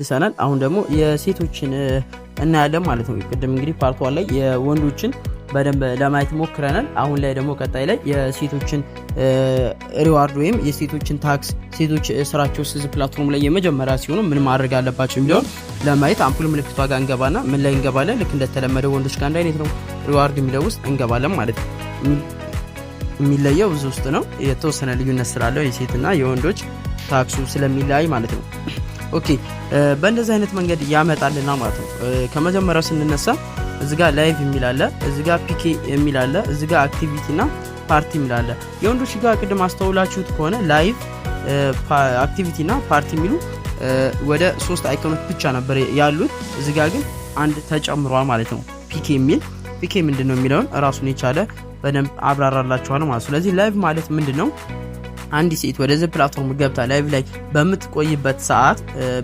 ልሰናል። አሁን ደግሞ የሴቶችን እናያለን ማለት ነው። ቅድም እንግዲህ part one ላይ የወንዶችን በደንብ ለማየት ሞክረናል። አሁን ላይ ደግሞ ቀጣይ ላይ የሴቶችን reward ወይም የሴቶችን task፣ ሴቶች ስራቸው እዚህ platform ላይ የመጀመሪያ ሲሆኑ ምን ማድረግ አለባቸው የሚለውን ለማየት አምፑል ምልክቷ ጋር እንገባና ምን ላይ እንገባለን? ልክ እንደተለመደው ወንዶች ጋር አንድ አይነት ነው። Reward የሚለው ውስጥ እንገባለን ማለት ነው። የሚለየው ብዙ ውስጥ ነው። የተወሰነ ልዩነት ስላለው የሴትና የወንዶች task ኡ ስለሚለያይ ማለት ነው። Okay፣ በእንደዚህ አይነት መንገድ ያመጣልና ማለት ነው። ከመጀመሪያው ስንነሳ እዚ ጋር live የሚል አለ፣ እዚ ጋር PK የሚል አለ፣ እዚ ጋር activity እና ፓርቲ የሚል አለ። የወንዶች ጋር ቅድም አስተውላችሁት ከሆነ live፣ activity እና ፓርቲ የሚሉ ወደ ሶስት icon ኦች ብቻ ነበር ያሉት። እዚ ጋር ግን አንድ ተጨምሯል ማለት ነው። PK የሚል። PK ምንድን ነው የሚለውን ራሱን የቻለ በደንብ አብራራላችኋለሁ ማለት ነው። ስለዚህ live ማለት ምንድን ነው? አንዲት ሴት ወደዚህ platform ገብታ live ላይ በምትቆይበት ሰዓት፣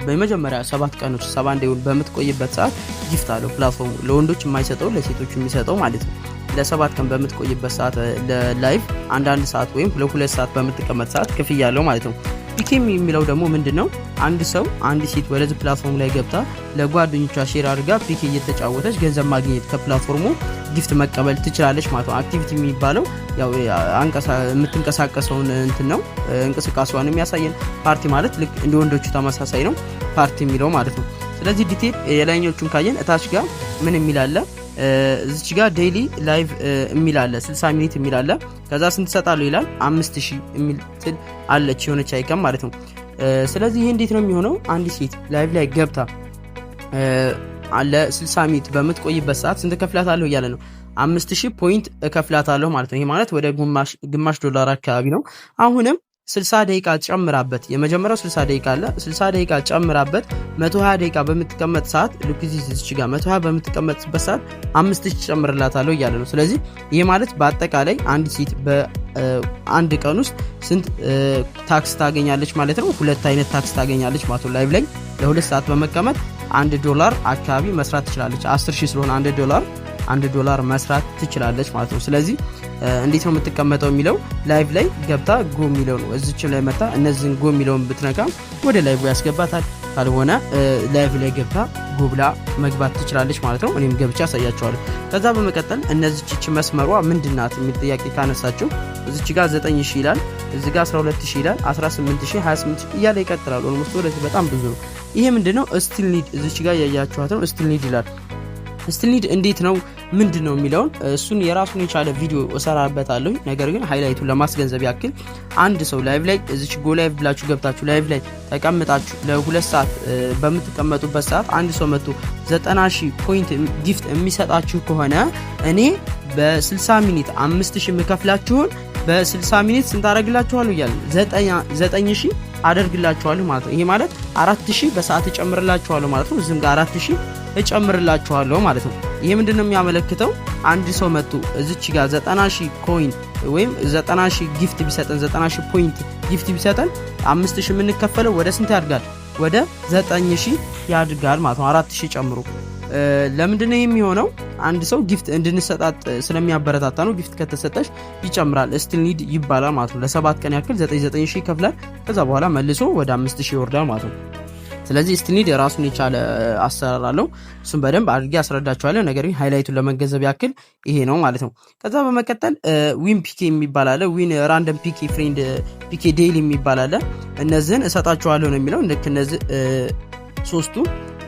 በመጀመሪያ 7 ቀኖች 71 day በምትቆይበት ሰዓት gift አለው platform ኡ፣ ለወንዶች የማይሰጠው ለሴቶች የሚሰጠው ማለት ነው። ለ7 ቀን በምትቆይበት ሰዓት ለ live አንዳንድ ሰዓት ወይም ለ2 ሰዓት በምትቀመጥ ሰዓት ክፍያ አለው ማለት ነው። PK የሚለው ደግሞ ምንድን ነው? አንድ ሰው፣ አንድ ሴት ወደዚህ platform ላይ ገብታ ለጓደኞቿ share አድርጋ PK እየተጫወተች ገንዘብ ማግኘት፣ ከ platform ኡ gift መቀበል ትችላለች ማለት ነው። Activity የሚባለው ያው የምትንቀሳቀሰውን እንትን ነው፣ እንቅስቃሴዋን የሚያሳየን። ፓርቲ ማለት ልክ እንደ ወንዶቹ ተመሳሳይ ነው፣ ፓርቲ የሚለው ማለት ነው። ስለዚህ detail የላይኞቹን ካየን እታች ጋር ምን የሚል አለ? እዚች ጋር daily live የሚል አለ፣ 60 minute የሚል አለ። ከዛ ስንት ሰጣለሁ ይላል፣ 5000 የሚል ትል አለች የሆነች icon ማለት ነው። ስለዚህ ይሄ እንዴት ነው የሚሆነው? አንድ ሴት live ላይ ገብታ ለ60 minute በምትቆይበት ሰዓት ስንት እከፍላታለሁ እያለ ነው? 5000 point እከፍላታለሁ ማለት ነው። ይሄ ማለት ወደ ግማሽ ዶላር አካባቢ ነው። አሁንም 60 ደቂቃ ጨምራበት፣ የመጀመሪያው 60 ደቂቃ አለ። 60 ደቂቃ ጨምራበት 120 ደቂቃ በምትቀመጥ ሰዓት፣ ልክ እዚህ ጋር 120 በምትቀመጥበት ሰዓት 5000 ጨምርላታለሁ እያለ ነው። ስለዚህ ይሄ ማለት በአጠቃላይ አንድ ሴት በአንድ ቀን ውስጥ ስንት task ታገኛለች ማለት ነው? ሁለት አይነት task ታገኛለች ማለት ነው። Live ላይ ለ2 ሰዓት በመቀመጥ 1 ዶላር አካባቢ መስራት ትችላለች። 10 ሺህ ስለሆነ 1 ዶላር፣ 1 ዶላር መስራት ትችላለች ማለት ነው። ስለዚህ እንዴት ነው የምትቀመጠው የሚለው live ላይ ገብታ go የሚለው ነው። እዚች ላይ መታ እነዚህን go የሚለውን ብትነካ ወደ live ያስገባታል። ካልሆነ live ላይ ገብታ go ብላ መግባት ትችላለች ማለት ነው። እኔም ገብቼ አሳያችኋለሁ። ከዛ በመቀጠል እነዚች መስመሯ ምንድናት የሚል ጥያቄ ካነሳችሁ እዚች ጋር 9000 ይላል፣ እዚ ጋር 12000 ይላል፣ 18000፣ 28000 እያለ ይቀጥላል። Almost ወደዚህ በጣም ብዙ ነው። ይሄ ምንድነው? Still need እዚች ጋር ያያችኋት ነው። Still need ይላል። Still need እንዴት ነው፣ ምንድን ነው የሚለውን እሱን የራሱን የቻለ ቪዲዮ እሰራበታለሁ። ነገር ግን highlight ኡን ለማስገንዘብ ያክል አንድ ሰው live ላይ እዚች go live ብላችሁ ገብታችሁ live ላይ ተቀምጣችሁ ለ2 ሰዓት በምትቀመጡበት ሰዓት አንድ ሰው መጥቶ 90,000 point gift የሚሰጣችሁ ከሆነ እኔ በ60 minute 5000 የምከፍላችሁን በ60 minute ስንት አደርግላችኋለሁ እያለ 9000 አደርግላችኋለሁ ማለት ነው። ይሄ ማለት 4000 በሰዓት እጨምርላችኋለሁ ማለት ነው። እዚህም ጋር 4000 እጨምርላችኋለሁ ማለት ነው። ይሄ ምንድነው የሚያመለክተው? አንድ ሰው መጥቶ እዚች ጋር 90,000 coin ወይም 90,000 gift ቢሰጠን፣ 90,000 point gift ቢሰጠን 5000 የምንከፈለው ወደ ስንት ያድጋል? ወደ 9000 ያድጋል ማለት ነው። 4000 ጨምሮ። ለምንድነው የሚሆነው? አንድ ሰው gift እንድንሰጣጥ ስለሚያበረታታ ነው። Gift ከተሰጠሽ ይጨምራል። Still need ይባላል ማለት ነው። ለ7 ቀን ያክል 9 9 ሺህ ይከፍላል። ከዛ በኋላ መልሶ ወደ 5000 ይወርዳል ማለት ነው። ስለዚህ still need የራሱን የቻለ አሰራር አለው። እሱን በደንብ አድርጌ አስረዳችኋለሁ። ነገር ግን highlight ኡን ለመገንዘብ ያክል ይሄ ነው ማለት ነው። ከዛ በመቀጠል win PK የሚባል አለ። Win random PK friend፣ PK daily የሚባል አለ። እነዚህን እሰጣችኋለሁ ነው የሚለው። ልክ እነዚህ ሶስቱ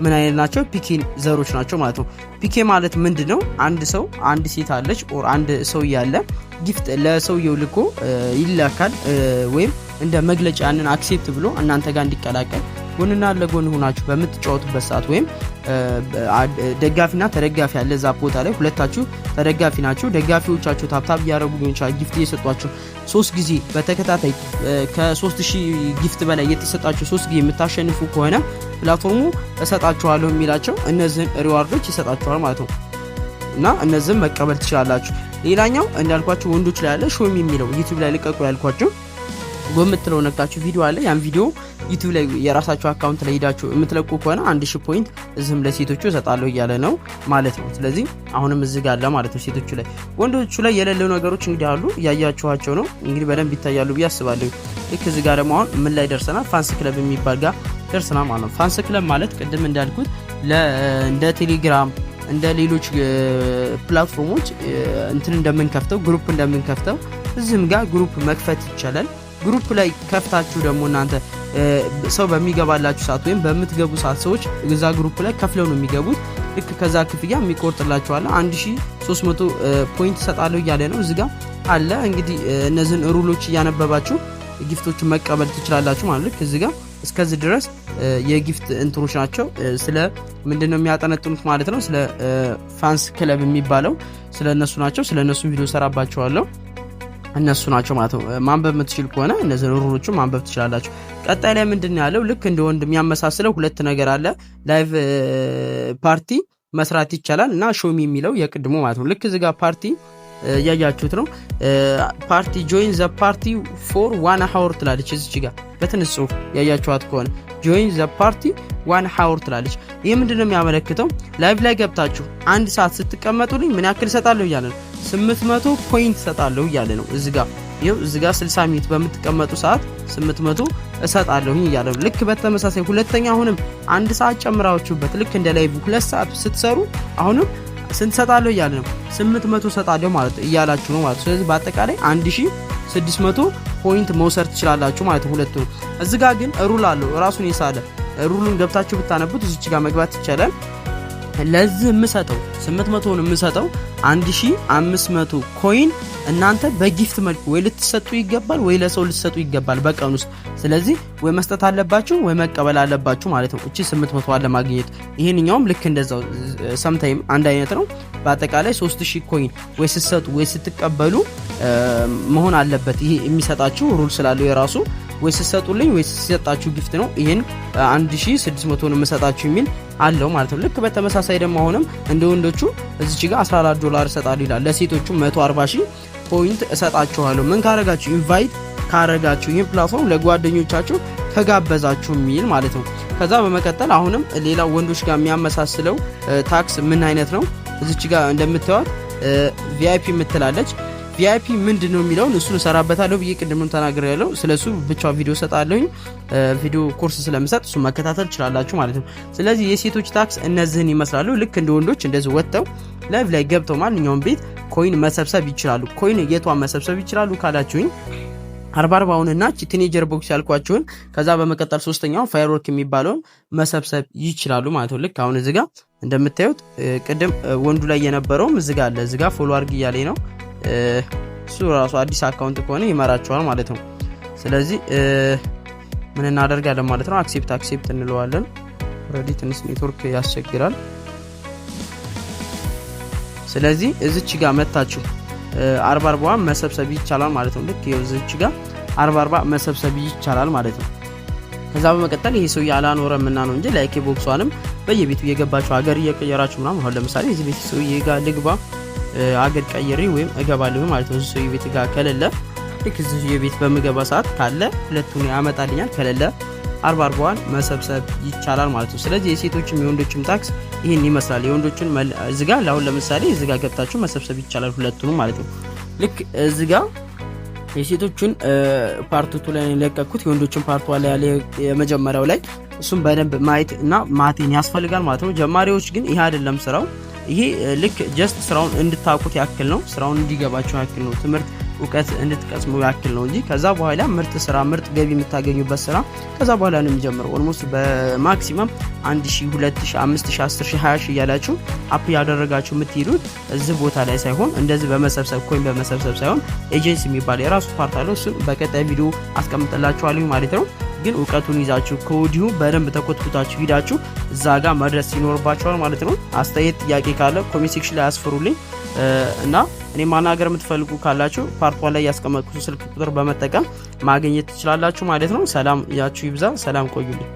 ምን አይነት ናቸው? PK ዘሮች ናቸው ማለት ነው። PK ማለት ምንድን ነው? አንድ ሰው፣ አንድ ሴት አለች or አንድ ሰው ያለ gift ለሰውየው ልኮ ይላካል ወይም እንደ መግለጫ ያንን accept ብሎ እናንተ ጋር እንዲቀላቀል ጎንና ለጎን ሆናችሁ በምትጫወቱበት ሰዓት ወይም ደጋፊና ተደጋፊ ያለ እዛ ቦታ ላይ ሁለታችሁ ተደጋፊ ናችሁ። ደጋፊዎቻችሁ tap tap እያደረጉ ሊሆን ይችላል፣ gift እየሰጧችሁ ሶስት ጊዜ በተከታታይ ከ3000 gift በላይ እየተሰጣችሁ ሶስት ጊዜ የምታሸንፉ ከሆነ platform ኡ እሰጣችኋለሁ የሚላቸው እነዚህን reward ኦች ይሰጣችኋል ማለት ነው። እና እነዚህን መቀበል ትችላላችሁ። ሌላኛው እንዳልኳችሁ ወንዶች ላይ ያለ show me የሚለው YouTube ላይ ልቀቁ ያልኳችሁ go የምትለው ነክታችሁ ቪዲዮ አለ። ያን ቪዲዮ YouTube ላይ የራሳችሁ account ላይ ሄዳችሁ የምትለቁ ከሆነ 1000 point እዚህም ለሴቶቹ እሰጣለሁ እያለ ነው ማለት ነው። ስለዚህ አሁንም እዚህ ጋር አለ ማለት ነው ሴቶቹ ላይ። ወንዶቹ ላይ የሌለው ነገሮች እንግዲህ አሉ፣ እያያችኋቸው ነው። እንግዲህ በደንብ ይታያሉ ብዬ አስባለሁ። ልክ እዚህ ጋር ደግሞ አሁን ምን ላይ ደርሰናል? Fans club የሚባል ጋር ደርሰናል ማለት ነው። Fans club ማለት ቅድም እንዳልኩት እንደ ቴሌግራም፣ እንደ ሌሎች platform ኦች እንትን እንደምንከፍተው፣ group እንደምንከፍተው እዚህም ጋር group መክፈት ይቻላል። Group ላይ ከፍታችሁ ደግሞ እናንተ ሰው በሚገባላችሁ ሰዓት ወይም በምትገቡ ሰዓት ሰዎች እዛ group ላይ ከፍለው ነው የሚገቡት። ልክ ከዛ ክፍያ የሚቆርጥላችሁ አለ። 1300 point እሰጣለሁ እያለ ነው፣ እዚህ ጋር አለ። እንግዲህ እነዚህን rule ኦች እያነበባችሁ gift ኦችን መቀበል ትችላላችሁ ማለት። ልክ እዚህ ጋር እስከዚህ ድረስ የ gift እንትኖች ናቸው። ስለ ምንድን ነው የሚያጠነጥኑት ማለት ነው? ስለ fans club የሚባለው ስለ እነሱ ናቸው። ስለ እነሱ ቪዲዮ ሰራባቸዋለሁ። እነሱ ናቸው ማለት ነው። ማንበብ የምትችል ከሆነ እነዚህን rule ኦቹን ማንበብ ትችላላችሁ። ቀጣይ ላይ ምንድን ነው ያለው? ልክ እንደ ወንድ የሚያመሳስለው ሁለት ነገር አለ። Live party መስራት ይቻላል እና show me የሚለው የቅድሙ ማለት ነው። ልክ እዚህ ጋር ፓርቲ እያያችሁት ነው። "Party, join the party for one hour" ትላለች። እዚች ጋር በትንሽ ጽሁፍ ያያችኋት ከሆነ "Join the party one hour" ትላለች። ይህ ምንድን ነው የሚያመለክተው? Live ላይ ገብታችሁ አንድ ሰዓት ስትቀመጡልኝ ምን ያክል እሰጣለሁ እያለ ነው። 800 point እሰጣለሁ እያለ ነው። እዚ ጋር ይኸው፣ እዚ ጋር 60 minute በምትቀመጡ ሰዓት 800 እሰጣለሁኝ እያለ ነው። ልክ በተመሳሳይ ሁለተኛ አሁንም አንድ ሰዓት ጨምራችሁበት ልክ እንደ live 2 ሰዓት ስትሰሩ አሁንም ስንት ሰጣለሁ እያለ ነው? 800 ሰጣለሁ ማለት እያላችሁ ነው ማለት ነው። ስለዚህ በአጠቃላይ 1600 point መውሰድ ትችላላችሁ ማለት ነው። ሁለቱ እዚህ ጋር ግን rule አለው ራሱን የሳለ። Rule ኡን ገብታችሁ ብታነቡት እዚች ጋር መግባት ይቻላል። ለዚህ የምሰጠው 800ውን የምሰጠው 1500 coin እናንተ በ gift መልኩ ወይ ልትሰጡ ይገባል ወይ ለሰው ልትሰጡ ይገባል በቀን ውስጥ። ስለዚህ ወይ መስጠት አለባችሁ ወይ መቀበል አለባችሁ ማለት ነው። እቺ 800 ለማግኘት ይሄንኛውም ልክ እንደዛው same time አንድ አይነት ነው። በአጠቃላይ 3000 coin ወይ ስትሰጡ ወይ ስትቀበሉ መሆን አለበት። ይሄ የሚሰጣችሁ rule ስላለው የራሱ ወይ ስትሰጡልኝ ወይ ሲሰጣችሁ gift ነው። ይሄን 1600 ነው የምሰጣችሁ የሚል አለው ማለት ነው። ልክ በተመሳሳይ ደግሞ አሁንም እንደ ወንዶቹ እዚች ጋር 14 ዶላር እሰጣለሁ ይላል። ለሴቶቹ 140 ሺህ point እሰጣችኋለሁ። ምን ካረጋችሁ? Invite ካረጋችሁ፣ ይህን platform ለጓደኞቻችሁ ከጋበዛችሁ የሚል ማለት ነው። ከዛ በመቀጠል አሁንም ሌላው ወንዶች ጋር የሚያመሳስለው task ምን አይነት ነው? እዚች ጋር እንደምታዩት VIP የምትላለች። VIP ምንድን ነው የሚለውን እሱን እሰራበታለሁ ብዬ ቅድምም ተናግሬ ያለው ስለ እሱ ብቻ ቪዲዮ እሰጣለሁኝ። ቪዲዮ ኮርስ ስለምሰጥ እሱ መከታተል ትችላላችሁ ማለት ነው። ስለዚህ የሴቶች task እነዚህን ይመስላሉ። ልክ እንደ ወንዶች እንደዚህ ወጥተው live ላይ ገብተው ማንኛውም ቤት coin መሰብሰብ ይችላሉ። Coin የቷን መሰብሰብ ይችላሉ ካላችሁኝ 40 40ውንና teenager box ያልኳችሁን፣ ከዛ በመቀጠል ሶስተኛው firework የሚባለውን መሰብሰብ ይችላሉ ማለት ነው። ልክ አሁን እዚህ ጋር እንደምታዩት ቅድም ወንዱ ላይ የነበረውም እዚህ ጋር አለ። እዚህ ጋር follow አድርግ እያለኝ ነው። እሱ ራሱ አዲስ account ከሆነ ይመራቸዋል ማለት ነው። ስለዚህ ምን እናደርጋለን ማለት ነው? Accept accept እንለዋለን። Already ትንሽ ኔትወርክ ያስቸግራል። ስለዚህ እዚች ጋር መታችሁ 40 40ዋን መሰብሰብ ይቻላል ማለት ነው። ልክ እዚች ጋር 40 40 መሰብሰብ ይቻላል ማለት ነው። ከዛ በመቀጠል ይሄ ሰውዬ አላኖረምና ነው እንጂ lucky box ኧንም በየቤቱ እየገባችሁ ሀገር እየቀየራችሁ ምናምን፣ አሁን ለምሳሌ እዚህ ቤት ሰውዬ ጋር ልግባ፣ አገር ቀይሬ ወይም እገባለሁ ማለት ነው። እዚህ ሰውዬ ቤት ጋር ከሌለ ልክ እዚህ ሰውዬ ቤት በምገባ ሰዓት ካለ ሁለቱን ያመጣልኛል፣ ከሌለ 40 40ዋን መሰብሰብ ይቻላል ማለት ነው። ስለዚህ የሴቶችም የወንዶችም task ይህን ይመስላል። የወንዶችን እዚህ ጋር አሁን ለምሳሌ እዚህ ጋር ገብታችሁ መሰብሰብ ይቻላል ሁለቱንም ማለት ነው። ልክ እዚህ ጋር የሴቶቹን part 2 ላይ የለቀኩት፣ የወንዶችን part 1 ላይ ያለ የመጀመሪያው ላይ እሱም በደንብ ማየት እና ማጤን ያስፈልጋል ማለት ነው። ጀማሪዎች ግን ይሄ አይደለም ስራው። ይሄ ልክ just ስራውን እንድታውቁት ያክል ነው። ስራውን እንዲገባችሁ ያክል ነው። ትምህርት እውቀት እንድትቀስሙ ያክል ነው እንጂ ከዛ በኋላ ምርጥ ስራ፣ ምርጥ ገቢ የምታገኙበት ስራ ከዛ በኋላ ነው የሚጀምረው። Almost በ maximum 1000፣ 2000፣ 5000፣ 10,000፣ 20,000 እያላችሁ up ያደረጋችሁ የምትሄዱት እዚህ ቦታ ላይ ሳይሆን፣ እንደዚህ በመሰብሰብ coin በመሰብሰብ ሳይሆን ኤጀንሲ የሚባል የራሱ part አለው። እሱን በቀጣይ ቪዲዮ አስቀምጥላችኋለሁ ማለት ነው። ግን እውቀቱን ይዛችሁ ከወዲሁ በደንብ ተኮትኩታችሁ ሂዳችሁ እዛ ጋር መድረስ ይኖርባችኋል ማለት ነው። አስተያየት፣ ጥያቄ ካለ comment section ላይ አስፍሩልኝ እና እኔ ማናገር የምትፈልጉ ካላችሁ part 1 ላይ ያስቀመጥኩት ስልክ ቁጥር በመጠቀም ማግኘት ትችላላችሁ ማለት ነው። ሰላም ያችሁ ይብዛ። ሰላም ቆዩልኝ።